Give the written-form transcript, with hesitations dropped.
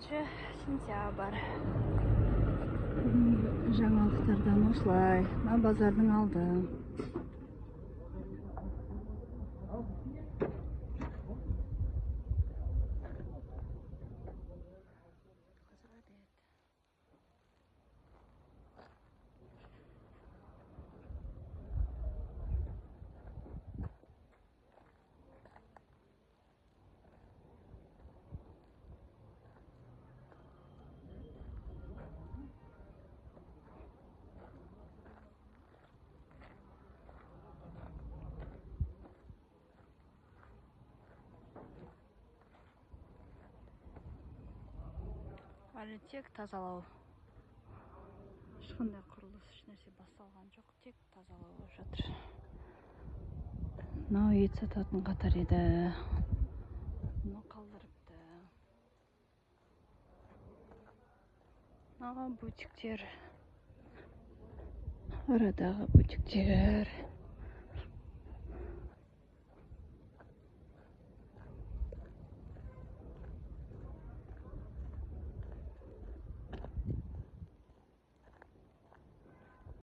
2 сентябрь. Бүгінгі жаңалықтардан осылай. Мына базардың алды. Қазір обед. Әлі тек тазалау. Ешқандай құрылыс, ешнәрсе басталған жоқ, тек тазалау болып жатыр. Мынау ет сататын қатар еді. Мұны қалдырыпты. Мынау бутиктер. Арадағы бутиктер.